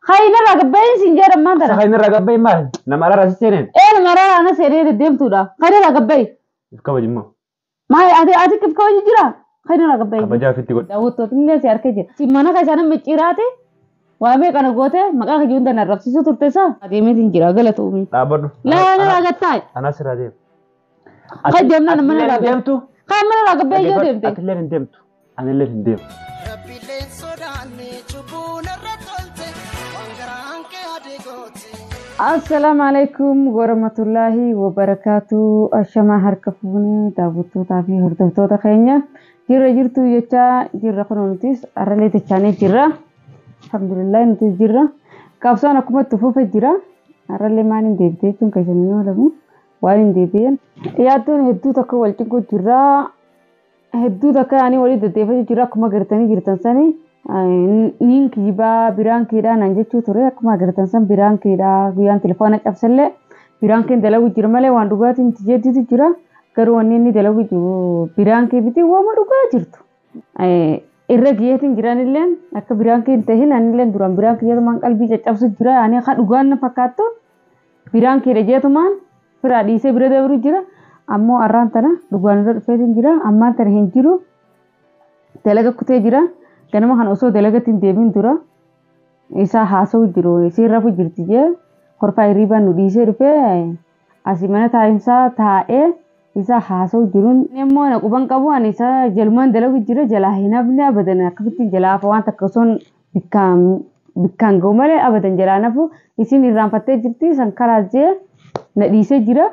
Kaayinarraa gabbaa'in siin jedhan maan tana. Kaayinarraa gabbaa'in maal? Nama alaarraa si seeneen? Ee nama alaarraa na seenee deddeemtuudha. Kaayinarraa gabbaa'in. If kabaji immoo. Maal ati if kabaji jira? Kaayinarraa gabbaa'in. Kabajaa ofitti godhi. Daawwattootni illee si harka jira. Si mana keessaa nama micciiraate waa meeqa na goote maqaa kiyya hunda na arrabsiisuu turte isaa. Adeemeetiin jira galatoomii. Dhaabbadhu. Laa narraa gattaa'e. Anas irraa deemu. Kan deemnaan mana irraa deemtu. Kan mana irraa gabbaa'ee yoo deemte. Atillee hin deemtu. Anillee hin deemu. Rabbiilleen sodaanne cubbuu narra tolte waan garaan kee adii goote. Assalaamu alaikum warahmatullaahi wabarakaatu. Ashamaa harka fuunee daawwattootaa fi hordoftoota keenya jirra jirtu jechaa jirra kun nutis har'alee dachaanee jirra. Alhamdulillah nutis jirra. Qabsoon akkuma itti fufe jira. Har'allee maal hin deebite jechuun keessan hin oolamu. Waan hin deebi'een. Yaaddoon hedduu takka wal cinquu jirra. Hedduu takka yaanii walii deddeebifachuu jira akkuma agartanii jirtan sanii. Niin kijibaa biraan keedhaa naan jechuu ture akkuma agartan san biraan keedhaa guyyaan telefoona cabsallee biraan keen dalagu jira malee waan dhugaatiin itti jedhitu jira garuu wanni inni dalagu jiru biraan kee miti waama dhugaa jirtu. Irra giyeetiin jiranilleen akka biraan kee hin tahin anilleen duraan biraan kiyyeetumaan qalbii caccabsu jira ani akka dhugaan na fakkaattu biraan keedha jeetumaan firaa dhiisee bira dabru jira ammoo arraan tana dhugaan irra dhufeetiin jira ammaan tana hin jiru dalaga kutee jira. Ganama kana osoo dalagatti hin deemin dura isaa haasa'u jiru isiin rafu jirti jee korfaa hirriibaan nu dhiisee dhufee asii mana taa'imsaa taa'ee isaa haasa'u jiruun inni immoo na quban qabu ani isa jalumaan dalagu jira jalaa hin hafne abadan akkamitti jalaa hafa waan takka osoon bikkaan ga'u malee abadan jalaa nafu isiin irraanfattee jirti san kalaas jee na dhiisee jira.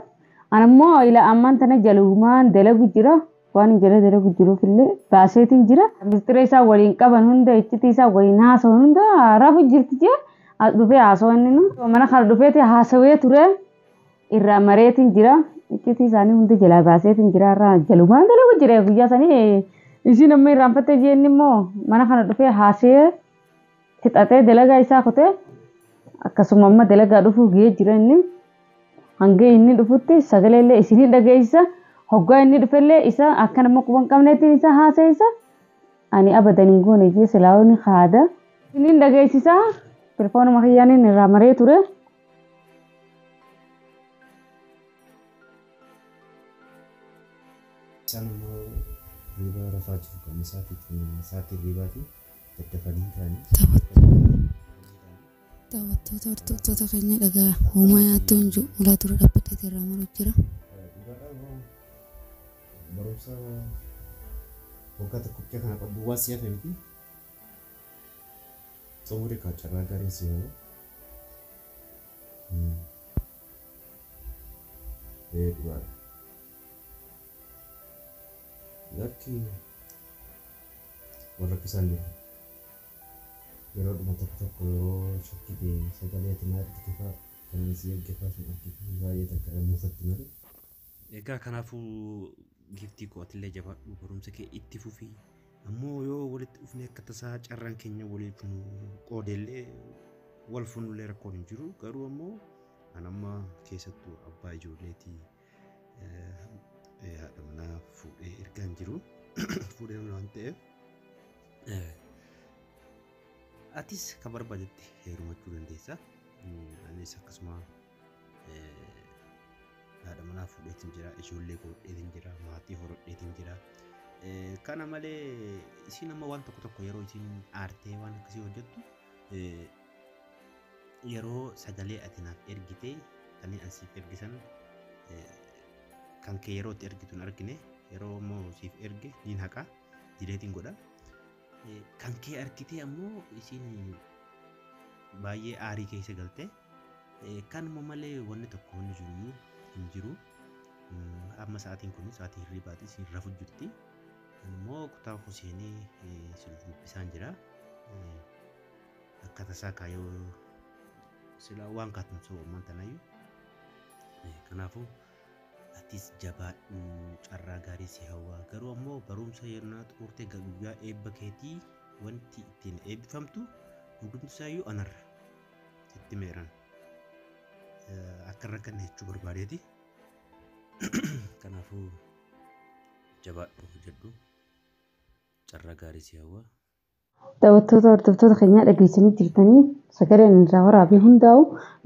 Ani immoo ila ammaan tana jalumaan dalagu jira. Waan jala dalagu jiruuf illee baaseetiin jira. Mistira isaa waliin qaban hunda iccitii isaa waliin haasawan hunda rafu jirti jee as dhufee haasawan inni nu. Mana kana dhufeeti haasawee ture irraa mareetiin jira. Iccitii isaanii hunda jalaa baaseetiin jira irraa jalumaan dalagu jira guyyaa sanii isiin amma irraanfattee jee inni immoo mana kana dhufee haasee fixatee dalagaa isaa kutee akkasuma amma dalagaa dhufuu gahee jira inni. Hanga inni dhufutti sagalee illee isinii dhageessisa. Hoggaa inni dhufellee isa akka nama quba hin qabneetiin isa haasa'isa. Ani abadan hin goone jee silaa ni haada. Isiniin dhageessisa. Telefoonuma kiyyaaniin irraa maree ture. Isaan immoo hirriba rafaa jiru kan sa'aatii hirribaati daddafanii ka'anii. Daawwattoota hordoftoota keenya dhagaa hoomaa yaaddoon jiru ulaa dura dhaabbatee irraa maru jira. Barumsa waggaa tokkocha kana qabdu waan si hafe miti. Xumuri kaa carraa gaariin si hawa. Ee dhugaadha. Lakki warra akkasaan jiru. Yeroo dhuma tokko tokko yeroo shakkite sagalee ati na argite fa'aa kan si erge fa'aa sun argite baay'ee takka muufatti malee. Egaa kanaafuu giiftii koo atillee jabaadhu barumsa kee itti fufi. Ammoo yoo walitti dhufnee akka tasaa carraan keenya waliif nu qoodellee wal fuunullee rakkoon hin jiru. Garuu ammoo an amma keessattuu abbaa ijoolleetii haadha manaa fuudhee ergaan jiru. Fuudhee waan ta'eef atis kan barbaadetti heerumachuu dandeessa. Anis akkasuma haadha manaa fuudheetiin jira, ijoollee godhadheetiin jira, maatii horadheetiin jira. Kana malee isiin amma waan tokko tokko yeroo isiin aartee waan akkasii hojjettu yeroo sagalee ati naaf ergite kan ani siif ergisan kan kee yeroo itti ergitu hin argine yeroo immoo siif erge niin haqa dileetiin godha. Kan kee argitee ammoo isiin baay'ee aarii keessa galte. Kanuma malee wanni tokko wanni jiru hin jiru. Amma sa'aatiin kun sa'aatii hirribaati isiin rafu jirti. Immoo kutaa Huseenii isin dubbisaan jira. Akka tasaa kaayoo silaa waan kaatumsa ammaan tanaayyuu. Kanaafuu atis jabaadhu carraa gaarii si hawwa. Garuu ammoo barumsa yeroo xumurtee guyyaa eebba keetii wanti ittiin eebbifamtu hundumti isaayyuu anarra sitti meeran. Akka hin rakkanne jechuu barbaadeeti. Kanaafuu jabaadhu hojjedhu carraa gaarii si hawwa. Daawwattoota hordoftoota keenyaa dhageessanii jirtanii sagaleen irraa waraabee hundaa'u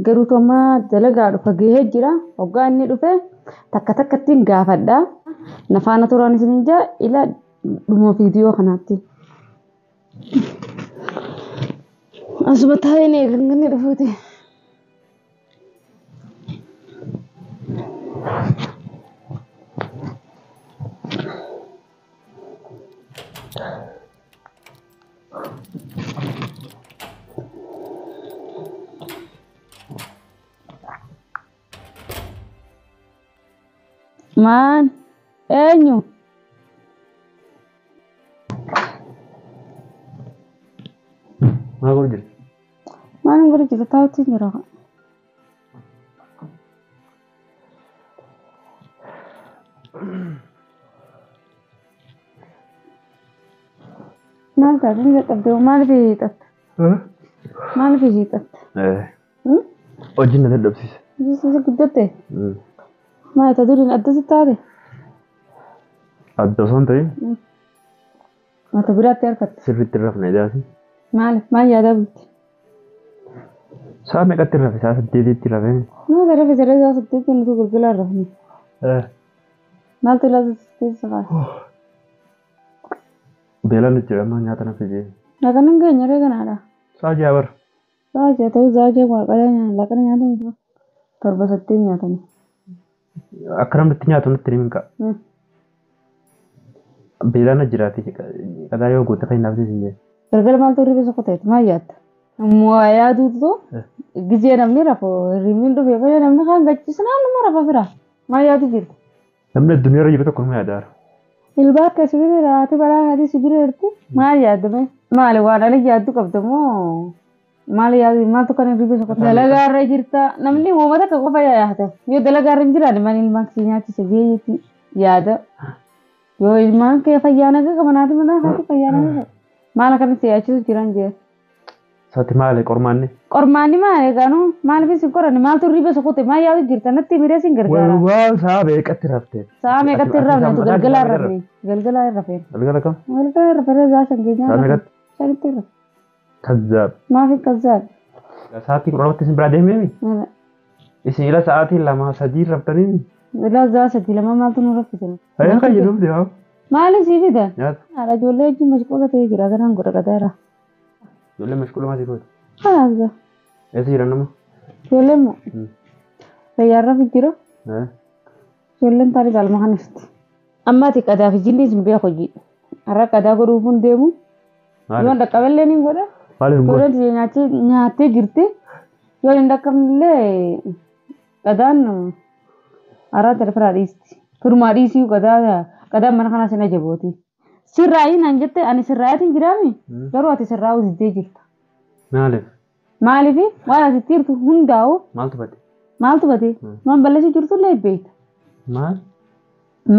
garuu amma dalagaa dhufa gahee jira. Hoggaa inni dhufe takka takkattiin gaafadha. Nafaana turaan isin jaa ila dhuma viidiyoo kanaatti. Asuma taa'een eegan inni dhufuuti. Maan eenyu? Maal godhu jirti? Maal hin godhu jirta taa'utti jira. Maal taate ni dadhabde maaliif hiixatta? Maaliif hiixatta? Hojiin na dadhabsiise. Jisisa guddatte? Maal ta duriin adda si taate? Adda osoo hin ta'in Mata biraatti harkatte. sirriitti rafna ijaasi. Maaliif maal yaadaa bulti? Sa'a meeqatti rafe? Sa'a 8tti rafe. Maal rafe saree sa'a 8tti nuti galgala rafne. Maaltu ilaa keessa kaase? Beelaan jira amma nyaata na fidee. Laqana hin geenye ree kanaadha. Sa'a 6 bara. Sa'a 6 ta'uu sa'a 6 waaqalee nyaatan laqana nyaatanii 7 8 nyaatanii. Akka namni itti nyaatu natti himin ka'a. Beelaan jiraate qadaa yoo goote kan hin dhaabsisin hin jee. Galgala maaltu hirriba isa qoteeti maal yaadda? Waa yaaduutu gizee namni rafu hirribni dhufe fayyada namni kaan gachiisnaan nama rafa fira. Maal yaadu jirti? Namni addunyaarra jiru tokko nama yaadaara. Ilbaa akka sibira haati balaa haati sibira jirti maal yaaddame? Maali waan ala yaaddu qabda moo maal yaadu maaltu kan hirriba isa qote? Dalagaarra jirta namni uummata akka qofa yaada. Yoo dalagaarra hin jiraanne maal ilmaan kee nyaachisa jeeyyatti yaada. Yoo ilmaan kee fayyaa nagaa qaban haati mataa haati fayyaa nagaa qaba. Maal akkanatti yaachisu jiran jee. Saati maali qormaanni? Qormaanni maali kanuu maaliif isin qoranne maaltu hirriba isa qote maal yaadu jirta natti miree isin gargaara. Waa sa'a meeqatti rafte? Sa'a meeqatti hin rafne galgala hin rafne galgala hin rafne. Galgala kam? Galgala hin rafne sa'a 5 keenya. Sa'a meeqatti? 5tti hin rafne. Kazzaab. Maaf hin kazzaab? Sa'aatii 12tti isin biraa deemee? Isin ila sa'aatii 2 3 raftanii? Ila sa'a 3 2 maaltu nu raffisan? Ayyaa kan jedhuuf deemaa. Maali sii fida? Nyaata. Haadha ijoollee wajjin mashquula ta'ee jira ganaan godha qadaara. Ijoollee mashquula maasii gooti? Haadha. Eessa jiran nama? Ijoolleen moo? Fayyaarra jira. Ijoolleen tarii galma kanatti. Amma ati qadaa fi jinni isin beeku hojii. Har'a qadaa godhuuf hin deemu. Yoon dhaqqaballee ni godha. Maaliif hin godhu? Ijoolleen nyaattee jirti. Yoo hin dhaqqabnellee qadaan har'a telefoonaa dhiisti. Firmaa dhiisii qadaan mana kanaa sin ajabooti. Sirraayii naan jette ani sirraayatiin jiraami garuu ati sirraa'uu diddee jirta. Maaliif? Maaliif waan ati jirtu hundaa'u. Maaltu bade? Maaltu bade? Waan balleessu jirtu illee beekta. Maal?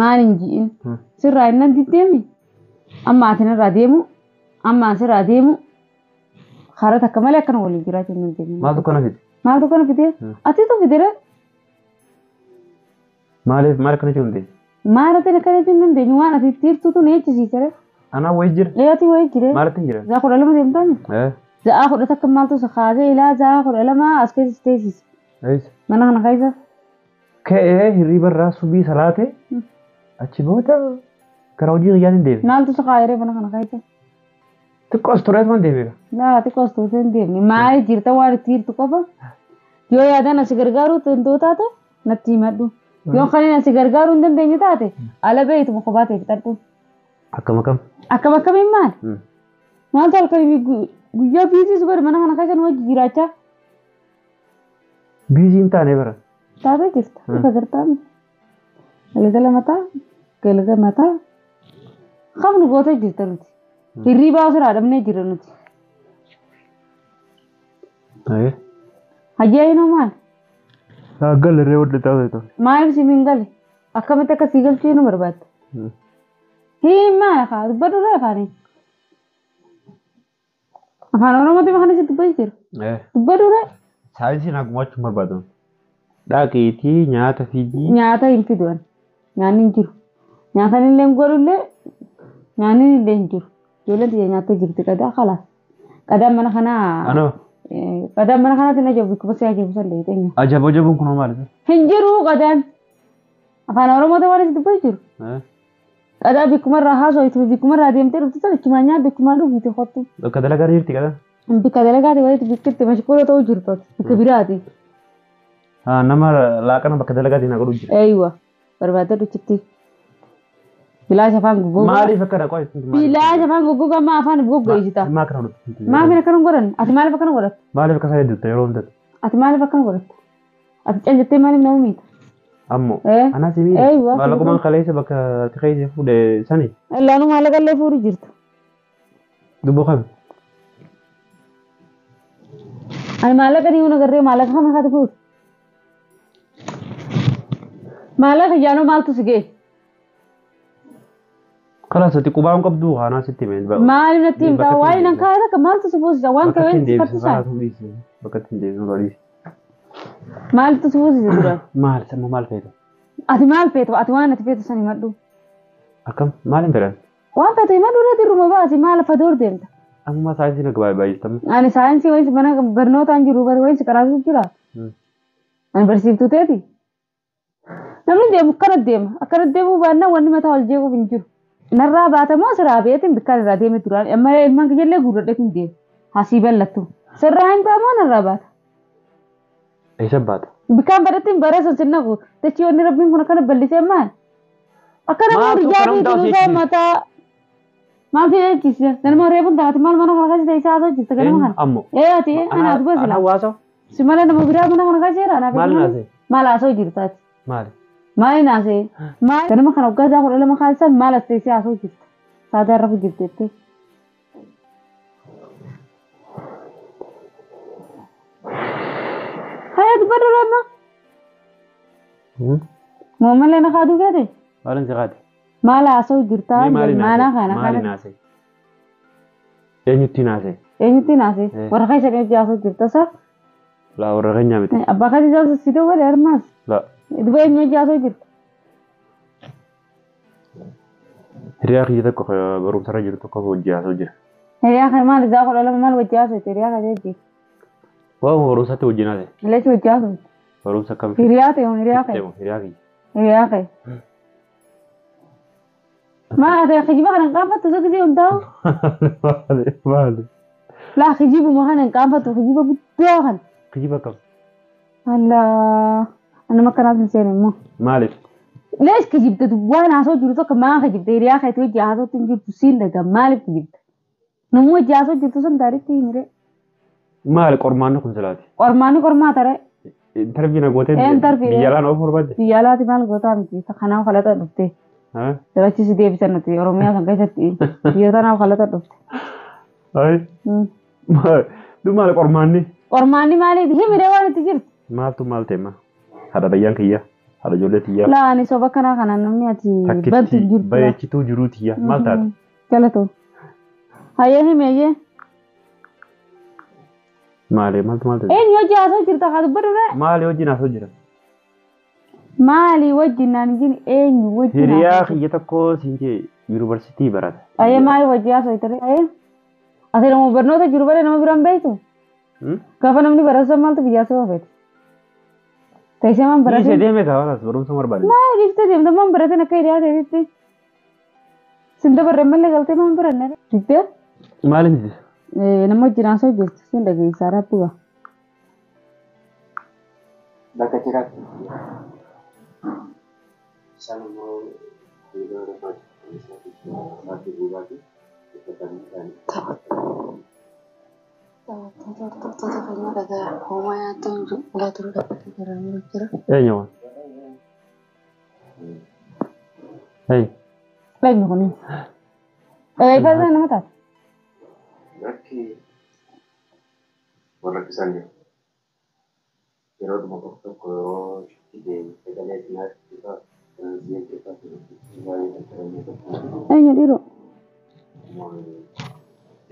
Maal hin ji'in. Sirraayiin nan diddeemi. Amma ati narraa deemu amma ani sirraa deemu karaa takka malee akkana waliin jiraachuu hin dandeenyu. Maaltu kana fide? Maaltu kana fide? Atitu fide? Maaliif maal kana jechuun dandeenyu? Maal kana jechuun dandeenyu waan ati jirtutu na jechisiisere. Anaa wayii jira. Ati wayii jire. Maaltu hin jira? Sa'a 12 deemtaani? Sa'a 11 maaltu si kaasee ilaa sa'a 12 as keessa teessise. Mana kana keessa. Ka'ee hirriba irraa subii salaate achi booda gara hojii kiyyaan hin deemne. Maaltu si kaayeree mana kana keessa? Xiqqoo as tureet waan deemee. Laa xiqqoo as turtee hin deemne. Maali jirta waan itti jirtu qofa? Yoo yaadan asi gargaaruu danda'u taate natti himadhu. Yoo kanneen asi gargaaruu hin dandeenye taate ala beeytuma kophaa ta'e fixadhu. Akkam akkam? Akkam akkamiin maali? Maaltu halkan guyyaa biizii si godhe mana kana keessa nu wajji jiraachaa? Biizii hin taane bara. Taatee jirta. Ifa gartaami. Galgala mataa galgala mataa qabnu gootee jirta nuti. Hirribaa osoo dhabnee jirra nuti. Hajjaa inoo maali? Galle ree wadda taa'u ta'e. Maaliif si hin galle? Akkamitti akka sii galchuu nu barbaadda? Hin maali haa dubbadhu ree afaanii? Afaan Oromootiin kana si dubbachuu jiru. Dubbadhu ree. Saayinsii naa gumaachuu barbaadu. Dhaqiitii nyaata fidii. Nyaata hin fiduun. Nyaanni hin jiru. Nyaatan illee hin godhullee nyaanni illee hin jiru. Ijoolleen tiyya nyaattee jirti qadaa kalaas. Qadaan mana kanaa. Anoo. Qadaan mana kanaatti na jabu kuma si ajabu san dheeyite enya. Ajaboo jabuun kun maali? Hin jiru qadaan. Afaan Oromoo ta'uu waan isin dubbatu jiru. Qadaa bikkuma irraa haasoo bikkuma irraa deemtee dhuftu sana ichumaa nyaadhu bikkumaa dhufiite kottu. Bakka dalagaa jirti qadaan. Bikka dalagaati walitti bikkitti mashquula ta'uu jirtu bikka biraati. Nama laaqana bakka dalagaatiin haa godhu jira. Eeywa barbaadde dhuchitti. Bilaasha afaan goggogaa. Maaliif akkana qoy? Bilaasha afaan goggogaa maa afaan goggogeessita? Maa akkana godhatu? Maaliif akkana godhan? Ati maaliif akkana godhatta? Maaliif akkasa hedduutta yeroo hundatti? Ati maaliif akkana godhatta? Ati cal jettee maaliif nama miita? Ammoo. Anaas miidha. Eeywa. Maallaqumaan kaleessa bakka ati keessa fuudhe sani. Laanuu maallaqa illee fuudhu jirta. Dubboo kami? Ani maallaqa ni agarree maallaqa kam haati fuudhu? Maallaqa yaanoo maaltu si ga'e? Kalaas ati qubaan qabdu kanaa sitti hime. Maaliif natti himtaa? Waa'ee nan kaa'e takka maaltu si fuusisa? Waan Bakka ka'e ittiin si deebisa fattisaa? kanaas bakka ittiin deebisa bariisi. Maaltu si fuusisa dura? Maal samma maal feeta? Ati maal feetu? Ati waan ati feetu san himadhu. Akkam maal hin fedhan? Waan feetu himadhu irratti irruma baasi maal fadoor deemta? Amma saayinsii na gabaabaa baay'iftamu. Ani saayinsii wayis mana barnootaan jiru bari wayis qaraasuu jira. Ani barsiiftuu teeti. Namni deemu akkana deema. Akkana deemuu baannaan wanni mataa ol jeequuf hin jiru. Narraa baatamoo siraa beetiin bikkaan irraa deeme duraan amma ilmaan kiyyallee guurradheetiin deema. Hasii bal'attu. Sirraa hin baamoo narraa baata. Eessa baata? Bikkaan badhattiin bareessan sin naqu. Dachii wanni rabbiin kun akkana bal'isee maal? Akkana Maaltu moo kana hundaa rijaabii si turuusaa mataa. Maal si jechisiisa? Ganama reefuun taate maal mana kana keessa isaa haasoo jirta ganama kana. Ammoo. Ee ati anaatu Ana basila. hawaasa? Si malee nama biraa mana kana keessa jira anaaf. Maal naasee? Maal haasoo jirtaati? Maali? Maal naasee? Maal ganama kana waggaa isaa 12 kaasisan maal as teessee haasoo jirta? Saadaa irra jirti jettee. Haya dubbadhu amma. Moomallee na kaaduu feete? Maal hin siqaate? Maal haasoo jirtaa? Maali Maana naasee? kana Maali kana. naasee? Eenyutti naasee? Eenyutti naasee? Warra keessa hojii haasoo jirta sa? Laa warra keenyaa miti. Abbaa keessa haasoo si ta'uu godhe harmaas. Laa Duba eenyu hojii haasoo jirta? hiriyaa kiyya tokko barumsarra jiru tokko hojii haasoo jira. Hiriyaa kana maal isaa 12 maal hojii haasoo hiriyaa kana hojii? Waa'uma barumsatti hojii naasee. Leechi hojii haasoo. Barumsa akkam? Hiriyaa ta'e hiriyaa kee. Hiriyaa kiyya. Hiriyaa kee. Maal ati kijiba kana hin qaanfattu isa gisee hundaa'u? Maali? Maali? Laa kijibuma kana hin qaanfattu kijiba guddaa kana. Kijiba akkam? Allaa nama akkanaas hin seene immoo. Maaliif? Lees kijibde waan haasoo jiru tokko maa kijibde hiriyaa keetii hojii haasootti hin jirtu siin dhaga maaliif kijibde? Namni hojii haasoo jirtu sun taariitti himire. Maali qormaanni kun silaati? Qormaanni qormaata ree. Intarvii na gootee Intarvii. biyya alaan of barbaadde? Biyya alaati maal gootaa miti kanaaf kalata dhufte. Sirachi si deebisan nuti Oromiyaa kan keessatti biyya tanaaf kalata dhufte. Ayi. Du maali qormaanni? Qormaanni maaliif himire waan itti jirtu? Maaltu maal ta'e ma? Haadha bayyaan kiyya. Haadha ijoollee tiyya. Laa ani soba kanaa kanaan namni ati bantu hin Takkitti jirtu. bareechituu jiruu tiyya. Maal taate? Galatoo. Hayyee himi hayyee. Maali maaltu maal ta'e? Eenyu hojii haasoo jirta haa dubbadhu ree? Maali hojiin haasoo jira? Maali wajjin naan hin eenyu wajjin Hiriyaa haasoo kiyya tokko siin jee yuunivarsiitii barata. Hayyee maali wajjin haasoo jirta ree? Ati nama barnoota jiru malee nama biraan beektu? Gaafa namni baratu maaltu biyyaa si oofete? Teessee maan Dhiisee baratin? deeme kaawwatas barumsa barbaade. Maal dhiistee deemta maan baratin akka hiriyaa ta'etti? Sin dabarree malee galtee maan baranne? Diddee? Maali miti? Nama wajjin haasoo jirtu sin dhageessaa rabbuga. Bakka jiraatti. Isaan immoo yeroo rafaa jiru. Isaatii gubaati. Daawwattoota hordoftoota keenya dhagaa hoomaa nyaattuu hin jiru. Ulaa dura dhaabbatee jira jira. Eenyu waan? Eenyu? Eenyu kuni? Dhageeffata nama taate? Bakki warra isaan jiru. Yeroo dhuma tokko tokko yeroo deemu sagalee ati naaf ergite fa'aa baay'ee takka. Eenyu dhiiroo?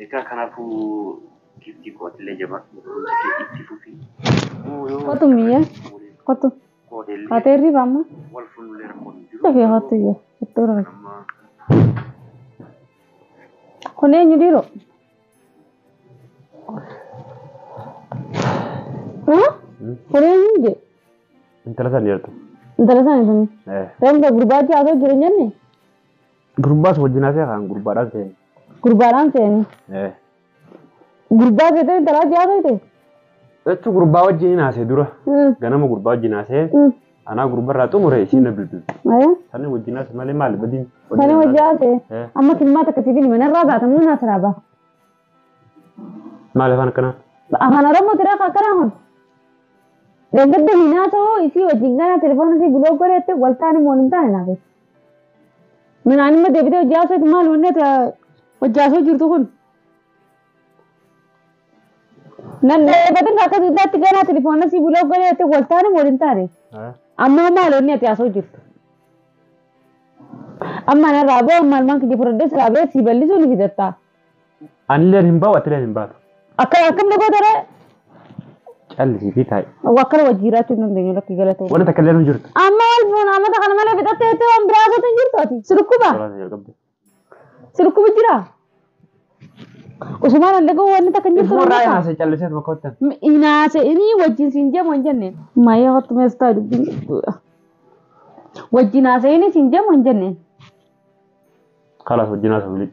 Egaa kanaafuu giftii kootillee jabaadhu barumsa kee itti fufi. Kottu miyyee. Kottu. Koodellee Haatee hirriba amma. wal fuullee rakkoon hin jiru. Dafee kottu iyyee. Kottu irra. Amma Kun eenyu dhiiroo? Kun eenyu jee? Intala sana jirtu. Intala sana suni. Reemta gurbaa haasoo jiru jenne? Gurbaas wajjin haasee kan gurbaadhaan seeni. Gurbaadhaan seeni? Gurbaa seetee intala haasoo ta'e? Jechuun gurbaa wajjin haasee dura. Ganama gurbaa wajjin haasee. Anaa gurbarraa xumure isiin na bilbilti. Sani wajjin haasee malee maali badiin? Sani wajjin haasee. Amma kilmaa takka siif himi narraa baata moo naasirraa ba'a? Maali afaan akkanaa? Afaan Oromoo tiraa akkanaa kun. Dangadda hinaasoo isii wajjin gana telefoona isii biloo godhette wal taane moo hin taane naaf. Minaan immoo deebitee hojii haasoo maal wanni ati hojii haasoo jirtu kun? Nan dheebatin akka dugdaatti gana telefoona isii biloo godhette wal taane moo hin taane? Amma maal wanni ati haasoo jirtu? Amma narraa ba'u maal maan kiyya fudhadhee siraa ba'e si bal'isuu ni fidatta. Anilleen hin ba'u atilleen hin baatu. Akkam na goota ree? Callisii fi taa'i. Akkana wajjin jiraachuu hin dandeenyu lakki galatoo. Wanti takka illee hin jirtu. Amma wal fuuna amata kana malee fixattee jettee waan biraa haasootu hin jirtu ati. Si dhukkuba? Si dhukkuba jira? Usumaan allegoo wanni takka hin jirtu. Ifuma irraa hinaasee callisee bakka hojjetan. Hinaasee inni wajjin siin jeemu hin jenneen. Maayyaa hottu meestaa dubbiin. Wajjin haasee inni siin jeemu hin jenneen. Kalaas wajjin haasee wulii.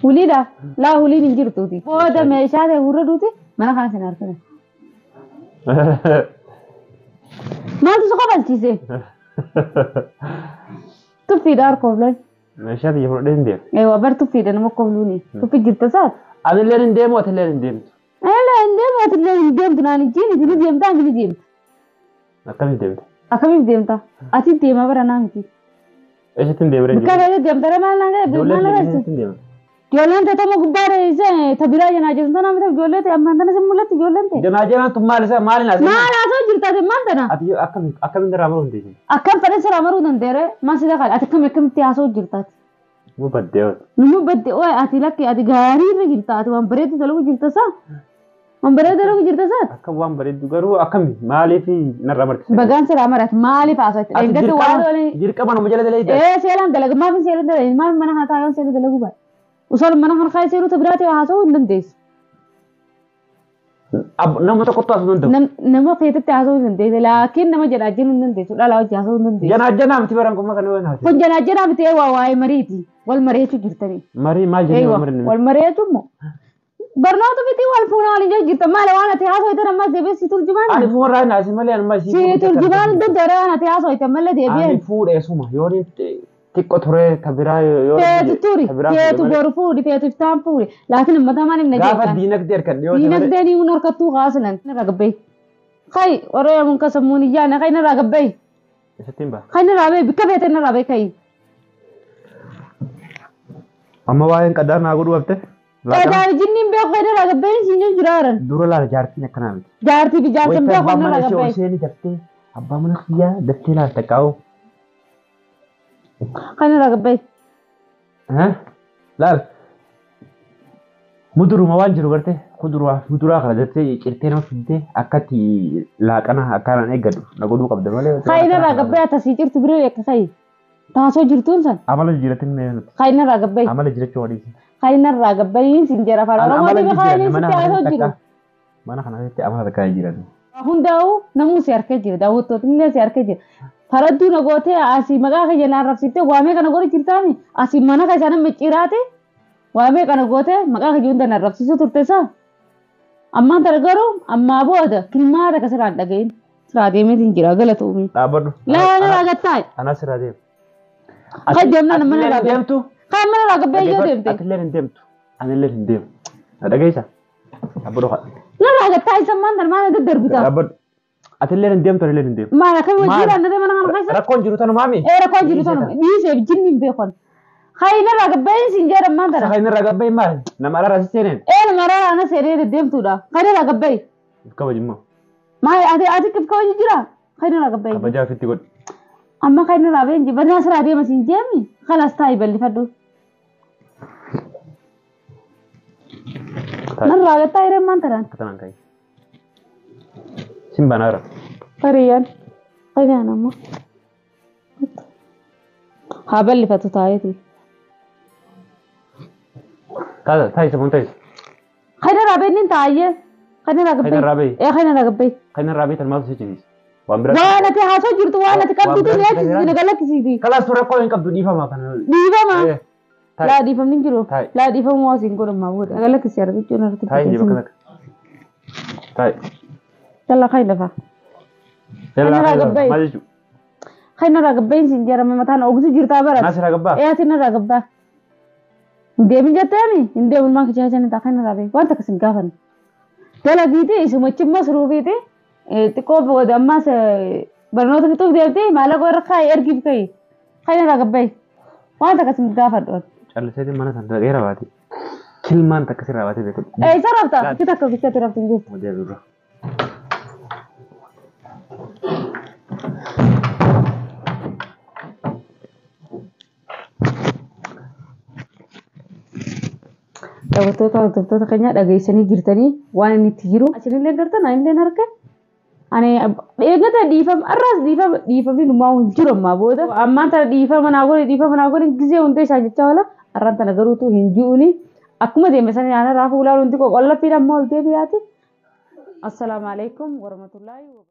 Wuliidha. Laa wuliin hin jirtuuti. Booda meeshaa ta'e gurra duuti mana kana sin argina. Maaltu si kofalchiise? Tuffiidha harka Meeshaa biyya fudhadhee hin deemu. Eewwa bar tuffiidha nama kofluuni. Tuffi jirta saat? Anillee hin deemu atillee hin deemtu. Anillee hin deemu atillee hin deemtu naan ijjiin itti ni deemta ani ni deemta. Akkamiif deemta? Akkamiif deemta? Ati deema bara naa miti. Eessatti hin deemre? Bakka baay'ee deemta maal naan gahe maal naan gahe? Ijoolleen ta'e tama gubbaa reessee tabiraa janaa jirtu tana miti ijoollee ta'e ammaan tana sin mul'atti ijoolleen ta'e. Janaa janaan tun maal isaa maal naas? Maal haasoo jirta ati maal tana? Ati akkamiin irraa maruu dandeessi? Akkam fedhan sirraa maruu dandeere maal si dhaqaa ati akkamitti haasoo jirta ati? Nu baddee ooti. Nu baddee ooti ati lakki ati gaarii irra jirta ati waan bareedu dalagu jirta saa? Waan bareedu dalagu jirta saa? Akka waan bareedu garuu akkami maaliif narraa marti? Bagaan sirraa marati maaliif haasoo itti? Eeggatti waan waliin. Dirqama nama jala dalee. Ee seeraan dalagu maaf seeraan dalagu maaf mana haa taa'an seeraan dalagu baay'ee. Usul mana kan kaya seeru tabiraa ta'e haasa'uu hin dandeessu. Nama tokkotti haasa'uu hin danda'u. Nama feetetti haasa'uu hin dandeessu. Laakiin nama jedhaa jiru hin dandeessu. Dhalaa hojii haasa'uu hin dandeessu. Janaa janaa miti baran kuma kana waan haasa'u. Kun janaa janaa miti eewwa waa'ee mariiti. Wal mari'achuu jirtanii. Marii maal jennee wal mari'anne? Wal mari'achuu immoo. Barnoota miti wal fuunaa waliin jirta maali waan ati haasa'u itti ammas deebi'ee si turjumaan. Ani fuudhaa hin haasa'e malee anuma si. Si turjumaan danda'e waan ati haasa'u itti malee deebi'ee. Ani fuudhee suma yoo xiqqoo ture tabiraa yoo feetu turi feetu boru fuudhi feetu iftaan fuudhi laakiin ummata maaliif na jeeqan gaafa diinagdee harkan dhiyoo diinagdee ni hun harkattuu kaasilan narraa gabbee kai warra mun kasammuun iyyaane kai narraa gabbee Eessattiin ba'a? Kai narraa bee bikka feete narraa bee kai. Amma waa'een qadaa naa godhuu hafte? Qadaa jinniin beeku kai narraa gabbee siin jiru jiraaran. Dura laala jaartiin akkanaa miti. Jaartii fi jaartiin beeku narraa gabbee. Wayita daftee abbaa mana kiyyaa daftee laala taqqaa'u. Kan irraa gabbee. Laal. Muduruma waan jiru gartee kuduraa muduraa kana jettee cirtee nama fiddee akkatti laaqana akkanaan eeggadhu na godhuu qabda malee. Kan irraa gabbee atasii cirtu biree eekka kai. Taasoo jirtuun san. Amala jijjiiratin mee nuti. Kan irraa gabbee. Amala jijjiirachuu waliin. Kan irraa gabbee siin jira afaan Oromoo dhibe kan inni sitti haasoo jiru. Mana kana keessatti amala takkaa jijjiiran. Hundaa'u namuu si harkee jira daawwattootni illee si harkee jira. Faradduu na gootee asii maqaa kiyya naan rabsiiftee waamee kana godhi jirtaami asii mana kan isaan micciiraate waamee kana gootee maqaa kiyya hunda naan rabsiisuu turte isaa. Ammaan tana garuu ammaa booda kilmaa takka sirraan dhaga'iin siraa deemeetiin jira galatoomii. Dhaabbadhu. Laa na raagattaa'e. Anaa siraa deemu. Kan deemnaan mana raagattee. Deemtu. Kan mana raagabbee iyyuu deemte. Atillee hin deemtu. Anillee hin deemu. Na dhageessa. Dhaabbadhu haa. Na raagattaa'e isa maan tana maal daddarbita. Dhaabbadhu. Atillee hin deemtu anillee hin deemu. Maal akkami wajjin annatee mana kana keessa? Rakkoon jiru tanu maami? Ee rakkoon jiru tanu dhiiseef jinni hin beekan. Kan irraa gabbeen siin jedhan maal tana? Kan irraa gabbeen maal? Nama araara si seeneen? Ee nama araara ana seenee deddeemtuudha. Kan irraa gabbeen. Kabajimmoo. Maal ati ati kabaji jira? Kan irraa gabbeen. Kabajaa ofitti godhi. Amma kan irraa been banaa siraa deema siin jeemi kalas taa'i bal'ifadhu. Narraa gattaa hireen maal tanaan? Akka ka'i. Sin banaara. Hariyyaan. Hariyyaan ammoo. Haa bal'ifatu taa'eeti. Taa'i safuun taa'i. Kana raabeen taa'ee. Kana Kana raabee. Ee kana raabee. Kana raabee tan maaltu si ciniisa? Waan biraa. Waan ati haasoo jirtu waan ati qabdutu ni achi na galakkisiiti. Kalaas rakkoo hin qabdu dhiifama kana. Dhiifama. Taa'i. Laa dhiifamni hin jiru. Taa'i. Laa dhiifamu waa siin godhamaa booda. Na galakkisi argachuun irratti. Taa'i bakka takka. Taa'i. Yalla kai lafa. Yalla Kana raabee. maal jechuudha? Kana raabeen siin jarama mataan ogsu jirtaa bara. Naas irraa gabbaa? Ee ati narraa gabbaa. Hin deemin jetteemi? Hin deemin maan kichaa jennee ta'a kana raabee waan takka sin gaafanne. Dalagiiti isumachimma suruufiiti xiqqoo booda ammaas barnoota fixuuf deemtee maallaqa warra kaa'e ergiif ka'i. Kana irraa gabba'i. Waan takka sin gaafadhu. Calliseetiin mana sana dhaqee rabaate. Kilmaan takka sirraa baatee beeku. Ee isa rafta? Achi takka bichaatti raftu hin jirtu. Hojii dura. Daawwattoota hordoftoota keenya dhageessanii jirtanii waan inni itti jiru. Asinillee gartan anillee harka. Ani eegata dhiifama arraas dhiifama dhiifamni numaa hin jiru ammaa booda. Ammaan tana dhiifama naa godhi dhiifama naa godhi gizee hundee isaa jechaa oola. Arraan tana garuutu hin ji'uuni. Akkuma deeme sana yaana raafuu ilaaluun xiqqoo qollaffiidhaan amma ol deebi'aati. Assalaamu alaikum warahmatullaahi wabarakatuh.